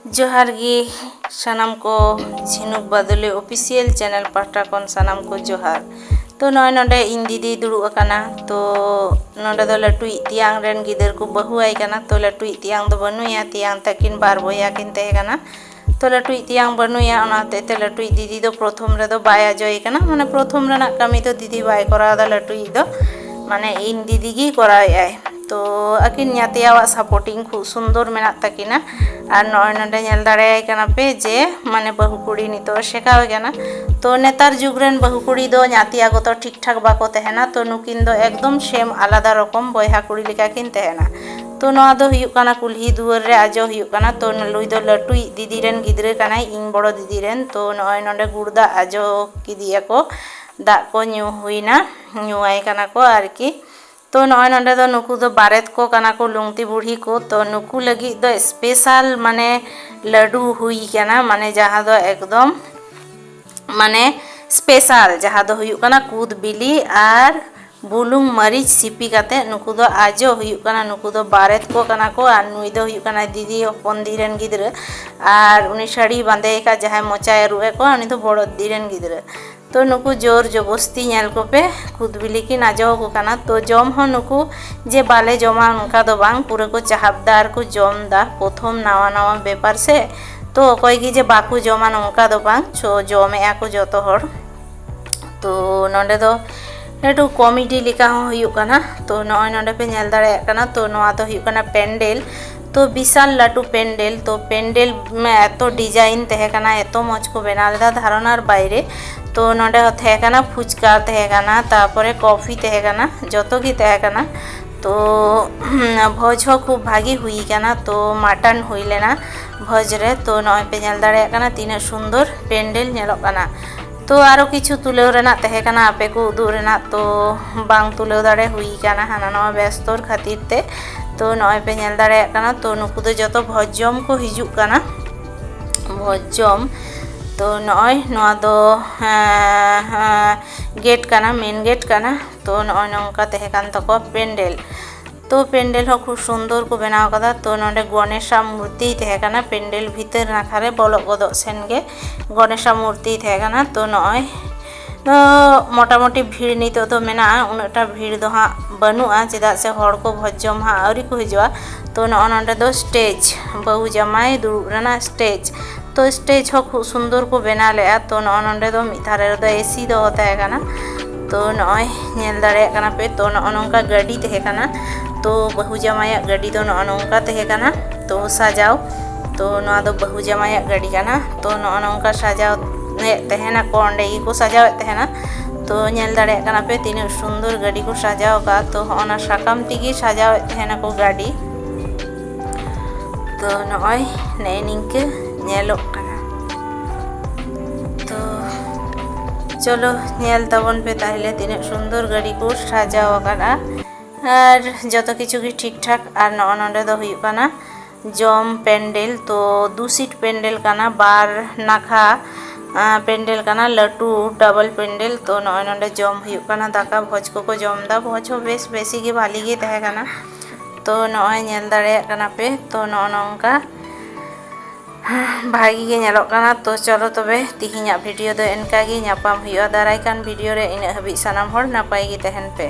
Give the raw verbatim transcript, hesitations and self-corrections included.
ᱡᱚᱦᱟᱨ ᱜᱮ ᱥᱟᱱᱟᱢ ᱠᱚ, ᱡᱷᱤᱱᱩᱠ ᱵᱟᱫᱚᱞᱤ official channel ᱯᱟᱦᱴᱟ ᱠᱷᱚᱱ ᱥᱟᱱᱟᱢ ᱠᱚ ᱡᱚᱦᱟᱨ᱾ ᱛᱚ, ᱱᱚᱜᱼᱚᱭ ᱱᱚᱰᱮ ᱤᱧ ᱫᱤᱫᱤᱭ ᱫᱩᱲᱩᱵ ᱟᱠᱟᱱᱟ᱾ ᱛᱚ, ᱱᱚᱰᱮ ᱫᱚ ᱞᱟᱹᱴᱩᱭᱤᱡ ᱛᱮᱭᱟᱝ ᱨᱮᱱ ᱜᱤᱫᱟᱹᱨ ᱠᱚ ᱵᱟᱹᱦᱩ ᱟᱭ ᱠᱟᱱᱟ᱾ ᱛᱚ, ᱞᱟᱹᱴᱩᱭᱤᱡ ᱛᱮᱭᱟᱝ ᱫᱚ ᱵᱟᱹᱱᱩᱭᱟ, ᱛᱮᱭᱟᱝ ᱛᱟᱹᱠᱤᱱ ᱵᱟᱨ ᱵᱚᱭᱦᱟ ᱠᱤᱱ ᱛᱟᱦᱮᱸ ᱠᱟᱱᱟ᱾ ᱛᱚ, ᱞᱟᱹᱴᱩᱭᱤᱡ ᱛᱮᱭᱟᱝ ᱵᱟᱹᱱᱩᱭᱟ, ᱚᱱᱟ ᱦᱚᱛᱮᱡ ᱛᱮ ᱞᱟᱹᱴᱩᱭᱤᱡ ᱫᱤᱫᱤ ᱫᱚ ᱯᱨᱚᱛᱷᱚᱢ ᱨᱮᱫᱚ ᱵᱟᱭ ᱟᱡᱚᱭᱮ ᱠᱟᱱᱟ, ᱢᱟᱱᱮ ᱯᱨᱚᱛᱷᱚᱢ ᱨᱮᱱᱟᱜ ᱠᱟᱹᱢᱤ ᱫᱚ ᱫᱤᱫᱤ ᱵᱟᱭ ᱠᱚᱨᱟᱣ ᱮᱫᱟ, ᱞᱟᱹᱴᱩᱭᱤᱡ ᱫᱚ, ᱢᱟᱱᱮ ᱤᱧ ᱫᱤᱫᱤ ᱜᱮ ᱠᱚᱨᱟᱣᱮᱫ ᱟᱭ᱾ ᱛᱚ, ᱟᱹᱠᱤᱱ ᱧᱟᱛᱭᱟᱣᱟᱜ supporting ᱠᱷᱩᱵ ᱥᱩᱱᱫᱚᱨ ᱢᱮᱱᱟᱜ ᱛᱟᱹᱠᱤᱱᱟ᱾ ᱟᱨ ᱱᱚᱜᱼᱚᱭ ᱱᱚᱰᱮ ᱧᱮᱞ ᱫᱟᱲᱮᱭᱟᱭ ᱠᱟᱱᱟ ᱯᱮ ᱡᱮ ᱢᱟᱱᱮ ᱵᱟᱹᱦᱩ ᱠᱩᱲᱤ ᱱᱤᱛᱚᱜ ᱥᱮᱠᱟᱣ ᱠᱟᱱᱟ᱾ ᱛᱚ, ᱱᱮᱛᱟᱨ ᱡᱩᱜᱽ ᱨᱮᱱ ᱵᱟᱹᱦᱩ ᱠᱩᱲᱤ ᱫᱚ ᱧᱟᱛᱭᱟ ᱜᱚᱛᱚ ᱴᱷᱤᱠ ᱴᱷᱟᱠ ᱵᱟᱠᱚ ᱛᱟᱦᱮᱱᱟ᱾ ᱛᱚ, ᱱᱩᱠᱤᱱ ᱫᱚ ᱮᱠᱫᱚᱢ same ᱟᱞᱟᱫᱟ ᱨᱚᱠᱚᱢ ᱵᱚᱭᱦᱟ ᱠᱩᱲᱤ ᱞᱮᱠᱟ ᱠᱤᱱ ᱛᱟᱦᱮᱱᱟ᱾ ᱛᱚ, ᱱᱚᱣᱟ ᱫᱚ ᱦᱩᱭᱩᱜ ᱠᱟᱱᱟ ᱠᱩᱞᱦᱤ ᱫᱩᱣᱟᱹᱨ ᱨᱮ ᱟᱡᱚ ᱦᱩᱭᱩᱜ ᱠᱟᱱᱟ᱾ ᱛᱚ, ᱱᱩᱭ ᱫᱚ ᱞᱟᱹᱴᱩᱭᱤᱡ ᱫᱤᱫᱤ ᱨᱮᱱ ᱜᱤᱫᱽᱨᱟᱹ ᱠᱟᱱᱟᱭ, ᱤᱧ ᱵᱚᱲᱚ ᱫᱤᱫᱤ ᱨᱮᱱ᱾ ᱛᱚ, ᱱᱚᱜᱼᱚᱭ ᱱᱚᱰᱮ ᱜᱩᱲ ᱫᱟᱜ ᱟᱡᱚ ᱠᱮᱫᱮᱭᱟᱠᱚ, ᱫᱟᱜ ᱠᱚ ᱧᱩ ᱦᱩᱭᱱᱟ, ᱧᱩᱣᱟᱭ ᱠᱟᱱᱟ ᱠᱚ ᱟᱨᱠᱤ᱾ ᱛᱚ, ᱱᱚᱜᱼᱚᱭ ᱱᱚᱰᱮ ᱫᱚ ᱱᱩᱠᱩ ᱫᱚ ᱵᱟᱨᱮᱛ ᱠᱚ ᱠᱟᱱᱟ ᱠᱚ, ᱞᱩᱝᱛᱤ ᱵᱩᱲᱦᱤ ᱠᱚ᱾ ᱛᱚ, ᱱᱩᱠᱩ ᱞᱟᱹᱜᱤᱫ ᱫᱚ special ᱢᱟᱱᱮ ᱞᱟᱹᱰᱩ ᱦᱩᱭ ᱠᱟᱱᱟ, ᱢᱟᱱᱮ ᱡᱟᱦᱟᱸ ᱫᱚ ᱮᱠᱫᱚᱢ ᱢᱟᱱᱮ special, ᱡᱟᱦᱟᱸ ᱫᱚ ᱦᱩᱭᱩᱜ ᱠᱟᱱᱟ ᱠᱩᱫ ᱵᱤᱞᱤ ᱟᱨ ᱵᱩᱞᱩᱝ ᱢᱟᱹᱨᱤᱪ ᱥᱤᱯᱤ ᱠᱟᱛᱮ ᱱᱩᱠᱩ ᱫᱚ ᱟᱡᱚ ᱦᱩᱭᱩᱜ ᱠᱟᱱᱟ᱾ ᱱᱩᱠᱩ ᱫᱚ ᱵᱟᱨᱮᱛ ᱠᱚ ᱠᱟᱱᱟ ᱠᱚ ᱟᱨ ᱱᱩᱭ ᱫᱚ ᱦᱩᱭᱩᱜ ᱠᱟᱱᱟ ᱫᱤᱫᱤ ᱦᱚᱯᱚᱱ ᱫᱤ ᱨᱮᱱ ᱜᱤᱫᱽᱨᱟᱹ᱾ ᱟᱨ ᱩᱱᱤ ᱥᱟᱹᱲᱤ ᱵᱟᱸᱫᱮ ᱟᱠᱟᱫ ᱡᱟᱦᱟᱸᱭ ᱢᱚᱪᱟᱭ ᱟᱹᱨᱩᱵ ᱮᱫ ᱠᱚᱣᱟ, ᱩᱱᱤ ᱫᱚ ᱵᱚᱲᱚ ᱫᱤ ᱨᱮᱱ ᱜᱤᱫᱽᱨᱟᱹ᱾ ᱛᱚ, ᱱᱩᱠᱩ ᱡᱳᱨ ᱡᱚᱵᱚᱥᱛᱤ ᱧᱮᱞ ᱠᱚᱯᱮ, ᱠᱩᱫ ᱵᱤᱞᱤ ᱠᱤᱱ ᱟᱡᱚ ᱟᱠᱚ ᱠᱟᱱᱟ᱾ ᱛᱚ, ᱡᱚᱢ ᱦᱚᱸ ᱱᱩᱠᱩ ᱡᱮ ᱵᱟᱞᱮ ᱡᱚᱢᱟ ᱚᱱᱠᱟ ᱫᱚ ᱵᱟᱝ, ᱯᱩᱨᱟᱹ ᱠᱚ ᱪᱟᱦᱟᱵ ᱫᱟ ᱟᱨ ᱠᱚ ᱡᱚᱢ ᱫᱟ᱾ ᱯᱨᱚᱛᱷᱚᱢ ᱱᱟᱣᱟ ᱱᱟᱣᱟ ᱵᱮᱯᱟᱨ ᱥᱮ, ᱛᱚ ᱚᱠᱚᱭ ᱜᱮ ᱡᱮ ᱵᱟᱠᱚ ᱡᱚᱢᱟ ᱱᱚᱝᱠᱟ ᱫᱚ ᱵᱟᱝ, ᱪᱚ ᱡᱚᱢᱮᱜᱼᱟ ᱠᱚ ᱡᱚᱛᱚ ᱦᱚᱲ᱾ ᱛᱚ, ᱱᱚᱰᱮ ᱫᱚ ᱞᱟᱹᱴᱩ comedy ᱞᱮᱠᱟ ᱦᱚᱸ ᱦᱩᱭᱩᱜ ᱠᱟᱱᱟ᱾ ᱛᱚ, ᱱᱚᱜᱼᱚᱭ ᱱᱚᱰᱮ ᱯᱮ ᱧᱮᱞ ᱫᱟᱲᱮᱭᱟᱜ ᱠᱟᱱᱟ, ᱛᱚ ᱱᱚᱣᱟ ᱫᱚ ᱦᱩᱭᱩᱜ ᱠᱟᱱᱟ ᱯᱮᱱᱰᱮᱞ᱾ ᱛᱚ, ᱵᱤᱥᱟᱞ ᱞᱟᱹᱴᱩ ᱯᱮᱱᱰᱮᱞ᱾ ᱛᱚ, ᱯᱮᱱᱰᱮᱞ ᱢᱟ ᱮᱛᱚ design ᱛᱟᱦᱮᱸ ᱠᱟᱱᱟ, ᱮᱛᱚ ᱢᱚᱡᱽ ᱠᱚ ᱵᱮᱱᱟᱣ ᱞᱮᱫᱟ ᱫᱷᱟᱨᱚᱱᱟᱨ ᱵᱟᱭᱨᱮ᱾ ᱛᱚ, ᱱᱚᱰᱮ ᱦᱚᱸ ᱛᱟᱦᱮᱸ ᱠᱟᱱᱟ ᱯᱷᱩᱪᱠᱟ, ᱛᱟᱦᱮᱸ ᱠᱟᱱᱟ, ᱛᱟᱨᱯᱚᱨᱮ coffee ᱛᱟᱦᱮᱸ ᱠᱟᱱᱟ, ᱡᱚᱛᱚ ᱜᱮ ᱛᱟᱦᱮᱸ ᱠᱟᱱᱟ᱾ ᱛᱚ, ᱵᱷᱚᱡᱽ ᱦᱚᱸ ᱠᱷᱩᱵ ᱵᱷᱟᱜᱮ ᱦᱩᱭ ᱠᱟᱱᱟ᱾ ᱛᱚ, mutton ᱦᱩᱭ ᱞᱮᱱᱟ ᱵᱷᱚᱡᱽ ᱨᱮ᱾ ᱛᱚ, ᱱᱚᱜᱼᱚᱭ ᱯᱮ ᱧᱮᱞ ᱫᱟᱲᱮᱭᱟᱜ ᱠᱟᱱᱟ ᱛᱤᱱᱟᱹᱜ ᱥᱩᱱᱫᱚᱨ ᱯᱮᱱᱰᱮᱞ ᱧᱮᱞᱚᱜ ᱠᱟᱱᱟ᱾ ᱛᱚ, ᱟᱨᱚ ᱠᱤᱪᱷᱩ ᱛᱩᱞᱟᱹᱣ ᱨᱮᱱᱟᱜ ᱛᱟᱦᱮᱸ ᱠᱟᱱᱟ ᱟᱯᱮ ᱠᱚ ᱩᱫᱩᱜ ᱨᱮᱱᱟᱜ, ᱛᱚ ᱵᱟᱝ ᱛᱩᱞᱟᱹᱣ ᱫᱟᱲᱮ ᱦᱩᱭ ᱠᱟᱱᱟ ᱦᱟᱱᱟ ᱱᱟᱣᱟ ᱵᱮᱥᱛᱚᱨ ᱠᱷᱟᱹᱛᱤᱨ ᱛᱮ᱾ ᱛᱚ, ᱱᱚᱜᱼᱚᱭ ᱯᱮ ᱧᱮᱞ ᱫᱟᱲᱮᱭᱟᱜ ᱠᱟᱱᱟ, ᱛᱚ ᱱᱩᱠᱩ ᱫᱚ ᱡᱚᱛᱚ ᱵᱷᱚᱡᱽ ᱡᱚᱢ ᱠᱚ ᱦᱤᱡᱩᱜ ᱠᱟᱱᱟ, ᱵᱷᱚᱡᱽ ᱡᱚᱢ᱾ ᱛᱚ, ᱱᱚᱜᱼᱚᱭ ᱱᱚᱣᱟ ᱫᱚ, ᱦᱮᱸ, ᱦᱮᱸ, gate ᱠᱟᱱᱟ, main gate ᱠᱟᱱᱟ᱾ ᱛᱚ, ᱱᱚᱜᱼᱚᱭ ᱱᱚᱝᱠᱟ ᱛᱟᱦᱮᱸ ᱠᱟᱱ ᱛᱟᱠᱚᱣᱟ ᱯᱮᱱᱰᱮᱞ᱾ ᱛᱚ ᱯᱮᱱᱰᱮᱞ ᱦᱚᱸ ᱠᱷᱩᱵ ᱥᱩᱱᱫᱚᱨ ᱠᱚ ᱵᱮᱱᱟᱣ ᱠᱟᱫᱟ᱾ ᱛᱚ ᱱᱚᱰᱮ ᱜᱚᱱᱮᱥᱟᱜ ᱢᱩᱨᱛᱤᱭ ᱛᱟᱦᱮᱸ ᱠᱟᱱᱟ, ᱯᱮᱱᱰᱮᱞ ᱵᱷᱤᱛᱟᱹᱨ ᱱᱟᱠᱷᱟ ᱨᱮ ᱵᱚᱞᱚᱜ ᱜᱚᱫᱚᱜ ᱥᱮᱱ ᱜᱮ ᱜᱚᱱᱮᱥᱟᱜ ᱢᱩᱨᱛᱤᱭ ᱛᱟᱦᱮᱸ ᱠᱟᱱᱟ᱾ ᱛᱚ ᱱᱚᱜᱼᱚᱭ ᱱᱚᱣᱟ ᱢᱚᱴᱟᱢᱩᱴᱤ ᱵᱷᱤᱲ ᱱᱤᱛᱚᱜ ᱫᱚ ᱢᱮᱱᱟᱜᱼᱟ, ᱩᱱᱟᱹᱜᱴᱟ ᱵᱷᱤᱲ ᱫᱚ ᱦᱟᱸᱜ ᱵᱟᱹᱱᱩᱜᱼᱟ, ᱪᱮᱫᱟᱜ ᱥᱮ ᱦᱚᱲ ᱠᱚ ᱵᱷᱚᱡᱽ ᱡᱚᱢ ᱦᱟᱸᱜ ᱟᱹᱣᱨᱤ ᱠᱚ ᱦᱤᱡᱩᱜᱼᱟ᱾ ᱛᱚ ᱱᱚᱜᱼᱚ ᱱᱚᱰᱮ ᱫᱚ ᱥᱴᱮᱡᱽ, ᱵᱟᱹᱦᱩ ᱡᱟᱢᱟᱭ ᱫᱩᱲᱩᱵ ᱨᱮᱱᱟᱜ ᱥᱴᱮᱡᱽ᱾ ᱛᱚ ᱥᱴᱮᱡᱽ ᱦᱚᱸ ᱠᱷᱩᱵ ᱥᱩᱱᱫᱚᱨ ᱠᱚ ᱵᱮᱱᱟᱣ ᱞᱮᱫᱼᱟ᱾ ᱛᱚ ᱱᱚᱜᱼᱚ ᱱᱚᱰᱮ ᱫᱚ ᱢᱤᱫ ᱫᱷᱟᱨᱮ ᱨᱮᱫᱚ ᱮᱥᱤ ᱫᱚᱦᱚ ᱛᱟᱦᱮᱸ ᱠᱟᱱᱟ᱾ ᱛᱚ ᱱᱚᱜᱼᱚᱭ ᱧᱮᱞ ᱫᱟᱲᱮᱭᱟᱜ ᱠᱟᱱᱟ ᱯᱮ, ᱛᱚ ᱱᱚᱜᱼᱚ ᱱᱚᱝᱠᱟ ᱜᱟᱹᱰᱤ ᱛᱟᱦᱮᱸ ᱠᱟᱱᱟ᱾ ᱛᱚ ᱵᱟᱹᱦᱩ ᱡᱟᱢᱟᱭᱟᱜ ᱜᱟᱹᱰᱤ ᱫᱚ ᱱᱚᱜᱼᱚ ᱱᱚᱝᱠᱟ ᱛᱟᱦᱮᱸ ᱠᱟᱱᱟ᱾ ᱛᱚ ᱥᱟᱡᱟᱣ, ᱛᱚ ᱱᱚᱣᱟ ᱫᱚ ᱵᱟᱹᱦᱩ ᱡᱟᱢᱟᱭᱟᱜ ᱜᱟᱹᱰᱤ ᱠᱟᱱᱟ᱾ ᱛᱚ ᱱᱚᱜᱼᱚ ᱱᱚᱝᱠᱟ ᱥᱟᱡᱟᱣ ᱮᱫ ᱛᱟᱦᱮᱱᱟᱠᱚ, ᱚᱸᱰᱮ ᱜᱮᱠᱚ ᱥᱟᱡᱟᱣᱮᱫ ᱛᱟᱦᱮᱱᱟ᱾ ᱛᱚ ᱧᱮᱞ ᱫᱟᱲᱮᱭᱟᱜ ᱠᱟᱱᱟ ᱯᱮ ᱛᱤᱱᱟᱹᱜ ᱥᱩᱱᱫᱚᱨ ᱜᱟᱹᱰᱤ ᱠᱚ ᱥᱟᱡᱟᱣ ᱟᱠᱟᱫᱼᱟ᱾ ᱛᱚ ᱦᱚᱸᱜᱼᱚ ᱱᱟ ᱥᱟᱠᱟᱢ ᱛᱮᱜᱮ ᱥᱟᱡᱟᱣᱮᱫ ᱛᱟᱦᱮᱱᱟᱠᱚ ᱜᱟᱹᱰᱤ᱾ ᱛᱚ ᱱᱚᱜᱼᱚᱭ ᱱᱮᱜᱼᱮ ᱱᱤᱝᱠᱟᱹ ᱧᱮᱞᱚᱜ ᱠᱟᱱᱟ᱾ ᱛᱚ ᱪᱚᱞᱚ ᱧᱮᱞ ᱛᱟᱵᱚᱱ ᱯᱮ ᱛᱟᱦᱞᱮ ᱛᱤᱱᱟᱹᱜ ᱥᱩᱱᱫᱚᱨ ᱜᱟᱹᱰᱤ ᱠᱚ ᱥᱟᱡᱟᱣ ᱟᱠᱟᱫᱼᱟ᱾ ᱟᱨ ᱡᱚᱛᱚ ᱠᱤᱪᱷᱩ ᱜᱮ ᱴᱷᱤᱠ ᱴᱷᱟᱠ᱾ ᱟᱨ ᱱᱚᱜᱼᱚ ᱱᱚᱰᱮ ᱫᱚ ᱦᱩᱭᱩᱜ ᱠᱟᱱᱟ ᱡᱚᱢ ᱯᱮᱱᱰᱮᱞ᱾ ᱛᱚ ᱫᱩ ᱥᱤᱴ ᱯᱮᱱᱰᱮᱞ ᱠᱟᱱᱟ, ᱵᱟᱨ ᱱᱟᱠᱷᱟ, ᱟᱸ, ᱯᱮᱱᱰᱮᱞ ᱠᱟᱱᱟ, ᱞᱟᱹᱴᱩ ᱰᱟᱵᱚᱞ ᱯᱮᱱᱰᱮᱞ᱾ ᱛᱚ ᱱᱚᱜᱼᱚᱭ ᱱᱚᱰᱮ ᱡᱚᱢ ᱦᱩᱭᱩᱜ ᱠᱟᱱᱟ, ᱫᱟᱠᱟ ᱵᱷᱚᱡᱽ ᱠᱚᱠᱚ ᱡᱚᱢ ᱮᱫᱟ᱾ ᱵᱷᱚᱡᱽ ᱦᱚᱸ ᱵᱮᱥ ᱵᱮᱥᱤ ᱜᱮ ᱵᱷᱟᱞᱤ ᱜᱮ ᱛᱟᱦᱮᱸ ᱠᱟᱱᱟ᱾ ᱛᱚ ᱱᱚᱜᱼᱚᱭ ᱧᱮᱞ ᱫᱟᱲᱮᱭᱟᱜ ᱠᱟᱱᱟ ᱯᱮ᱾ ᱛᱚ ᱱᱚᱜᱼᱚ ᱱᱚᱝᱠᱟ ᱵᱷᱟᱜᱤ ᱜᱮ ᱧᱮᱞᱚᱜ ᱠᱟᱱᱟ᱾ ᱛᱚ ᱪᱚᱞᱚ ᱛᱚᱵᱮ ᱛᱤᱦᱤᱧᱟᱜ ᱵᱷᱤᱰᱤᱭᱳ ᱫᱚ ᱤᱱᱠᱟ ᱜᱮ, ᱧᱟᱯᱟᱢ ᱦᱩᱭᱩᱜᱼᱟ ᱫᱟᱨᱟᱭ ᱠᱟᱱ ᱵᱷᱤᱰᱤᱭᱳ ᱨᱮ᱾ ᱤᱱᱟᱹᱜ ᱦᱟᱹᱵᱤᱡ ᱥᱟᱱᱟᱢ ᱦᱚᱲ ᱱᱟᱯᱟᱭ ᱜᱮ ᱛᱟᱦᱮᱱ ᱯᱮ᱾